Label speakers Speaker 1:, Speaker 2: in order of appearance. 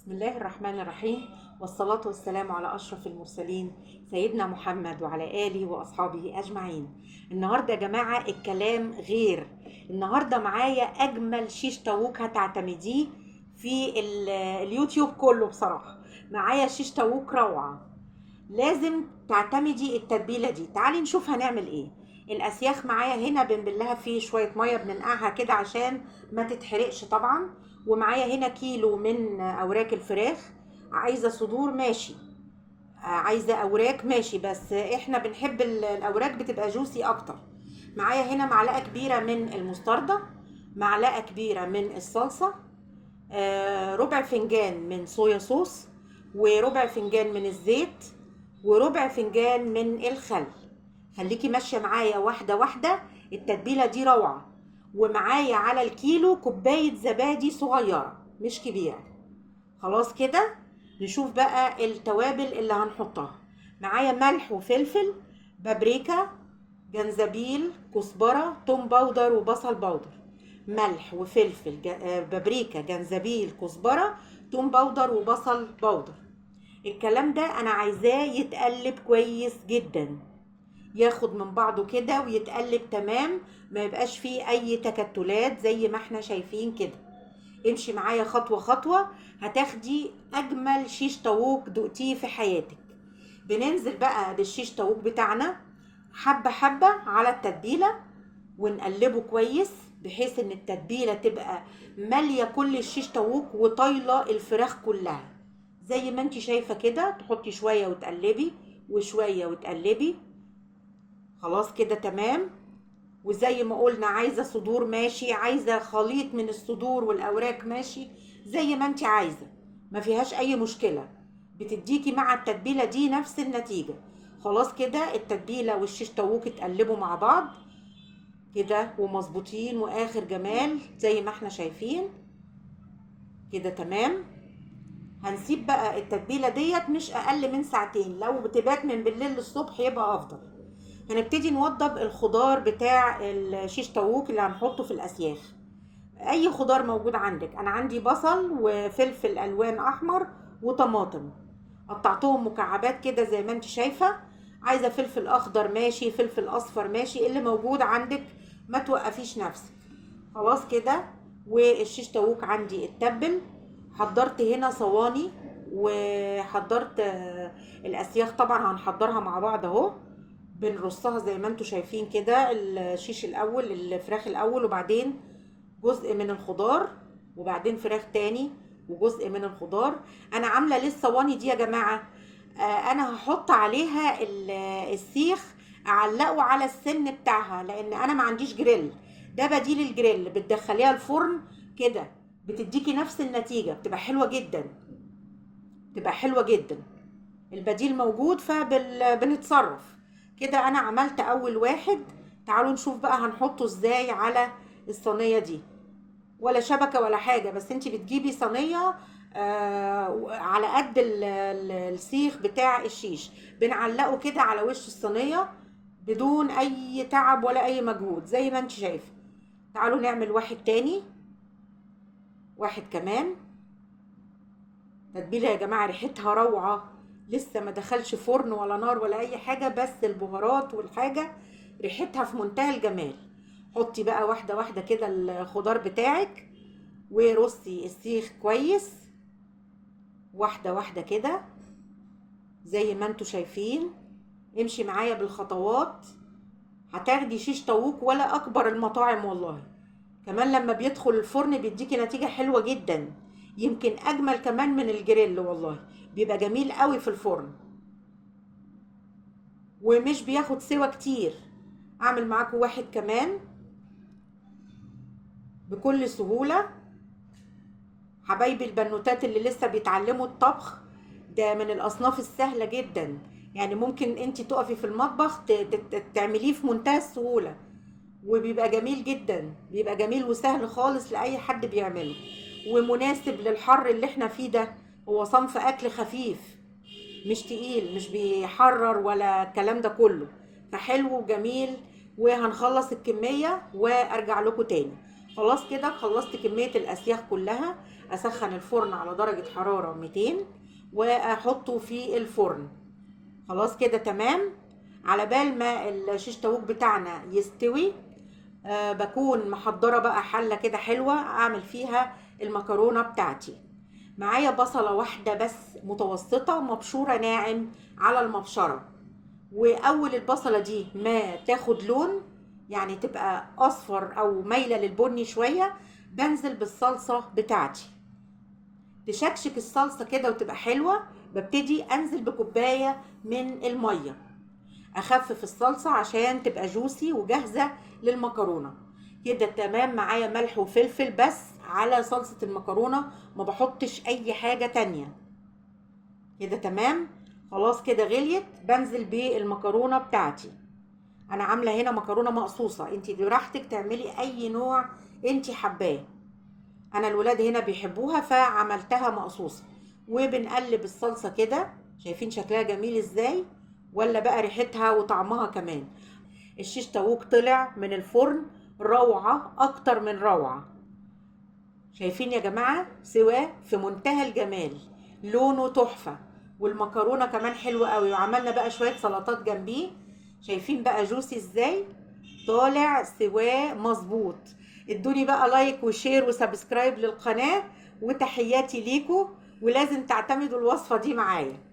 Speaker 1: بسم الله الرحمن الرحيم، والصلاة والسلام على أشرف المرسلين سيدنا محمد وعلى آله وأصحابه أجمعين. النهاردة يا جماعة الكلام غير. النهاردة معايا أجمل شيش طاووق هتعتمديه في اليوتيوب كله. بصراحة معايا شيش طاووق روعة، لازم تعتمدي التتبيلة دي. تعالي نشوف هنعمل ايه. الأسياخ معايا هنا بنبلها فيه شوية مية، بننقعها كده عشان ما تتحرقش طبعا. ومعايا هنا كيلو من أوراق الفراخ. عايزة صدور ماشي، عايزة أوراق ماشي، بس احنا بنحب الأوراق بتبقى جوسي أكتر. معايا هنا معلقة كبيرة من المستردة، معلقة كبيرة من الصلصة، ربع فنجان من صويا صوص، وربع فنجان من الزيت، وربع فنجان من الخل. خليكي ماشية معايا واحدة واحدة، التتبيلة دي روعة. ومعايا على الكيلو كوباية زبادي صغيرة مش كبيرة. خلاص كده نشوف بقى التوابل اللي هنحطها. معايا ملح وفلفل، بابريكا، جنزبيل، كزبرة، توم powder، وبصل powder. ملح وفلفل، بابريكا، جنزبيل، كزبرة، توم powder، وبصل powder. الكلام ده انا عايزاه يتقلب كويس جدا، ياخد من بعضه كده ويتقلب تمام، ما يبقاش فيه اي تكتلات زي ما احنا شايفين كده. امشي معايا خطوة خطوة، هتاخدي اجمل شيش طاووق دقتيه في حياتك. بننزل بقى بالشيش طاووق بتاعنا حبة حبة على التتبيلة، ونقلبه كويس بحيث ان التتبيلة تبقى مالية كل الشيش طاووق وطايلة الفراخ كلها زي ما انت شايفة كده. تحطي شوية وتقلبي وشوية وتقلبي. خلاص كده تمام. وزي ما قلنا عايزة صدور ماشي، عايزة خليط من الصدور والأوراق ماشي، زي ما انت عايزة، ما فيهاش أي مشكلة، بتديكي مع التتبيلة دي نفس النتيجة. خلاص كده التتبيلة والشيش طاووق اتقلبوا مع بعض كده ومظبوطين وآخر جمال زي ما احنا شايفين كده تمام. هنسيب بقى التتبيلة ديت مش أقل من ساعتين، لو بتبات من بالليل للصبح يبقى أفضل. هنبتدي نوضب الخضار بتاع الشيش طاووق اللي هنحطه في الأسياخ. أي خضار موجود عندك. أنا عندي بصل وفلفل ألوان أحمر وطماطم، قطعتهم مكعبات كده زي ما انت شايفة. عايزة فلفل أخضر ماشي، فلفل أصفر ماشي، اللي موجود عندك، ما توقفيش نفسك. خلاص كده. والشيش طاووق عندي اتبل. حضرت هنا صواني وحضرت الأسياخ، طبعا هنحضرها مع بعض اهو. بنرصها زي ما انتوا شايفين كده، الشيش الاول، الفراخ الاول، وبعدين جزء من الخضار، وبعدين فراخ تاني وجزء من الخضار. انا عامله ليه الصواني دي يا جماعة؟ انا هحط عليها السيخ، اعلقه على السن بتاعها، لان انا ما عنديش جريل. ده بديل الجريل، بتدخليها الفرن كده بتديكي نفس النتيجة، بتبقى حلوة جدا، بتبقى حلوة جدا. البديل موجود فبنتصرف كده. انا عملت اول واحد، تعالوا نشوف بقى هنحطه ازاي على الصينية دي. ولا شبكة ولا حاجة، بس انتي بتجيبي صينية على قد السيخ بتاع الشيش، بنعلقه كده على وش الصينية بدون اي تعب ولا اي مجهود زي ما انتي شايفه. تعالوا نعمل واحد تاني، واحد كمان. تتبيله يا جماعة ريحتها روعه، لسه ما دخلش فرن ولا نار ولا اي حاجة، بس البهارات والحاجة ريحتها في منتهى الجمال. حطي بقى واحدة واحدة كده الخضار بتاعك، ورصي السيخ كويس واحدة واحدة كده زي ما انتوا شايفين. امشي معايا بالخطوات، هتاخدي شيش طاووق ولا اكبر المطاعم والله. كمان لما بيدخل الفرن بيديكي نتيجة حلوة جدا، يمكن اجمل كمان من الجريل والله، بيبقى جميل قوي في الفرن ومش بياخد سوا كتير. اعمل معاكم واحد كمان بكل سهولة. حبايبي البنوتات اللي لسه بيتعلموا الطبخ، ده من الاصناف السهلة جدا، يعني ممكن انت تقفي في المطبخ تعمليه في منتهى السهولة، وبيبقى جميل جدا، بيبقى جميل وسهل خالص لأي حد بيعمله، ومناسب للحر اللي احنا فيه ده. هو صنف اكل خفيف مش تقيل، مش بيحرر ولا الكلام ده كله، فحلو وجميل. وهنخلص الكمية وارجع لكم تاني. خلاص كده خلصت كمية الاسياخ كلها. اسخن الفرن على درجة حرارة 200 واحطه في الفرن. خلاص كده تمام. على بال ما الشيش طاووق بتاعنا يستوي، بكون محضرة بقى حلة كده حلوة اعمل فيها المكرونة بتاعتي. معايا بصلة واحدة بس متوسطة مبشورة ناعم على المبشرة، واول البصلة دي ما تاخد لون، يعني تبقى اصفر او مايلة للبني شوية، بنزل بالصلصة بتاعتي. تشكشك الصلصة كده وتبقى حلوة. ببتدي انزل بكوباية من المية، اخفف الصلصة عشان تبقى جوسي وجاهزة للمكرونة. كده تمام. معايا ملح وفلفل بس على صلصة المكرونة، ما بحطش اي حاجة تانية. كده تمام. خلاص كده غليت، بنزل بالمكرونة بتاعتي. انا عاملة هنا مكرونة مقصوصة، انتي براحتك تعملي اي نوع انتي حباه. انا الولاد هنا بيحبوها فعملتها مقصوصة. وبنقلب الصلصة كده، شايفين شكلها جميل ازاي، ولا بقى ريحتها وطعمها كمان. الشيش طاووق طلع من الفرن روعة، اكتر من روعة. شايفين يا جماعة سواه في منتهى الجمال، لونه تحفة، والمكرونة كمان حلوة قوي. وعملنا بقى شوية سلطات جنبيه. شايفين بقى juicy ازاي طالع سواه مظبوط. ادوني بقى like و share و subscribe للقناة، وتحياتي ليكم، ولازم تعتمدوا الوصفة دي معايا.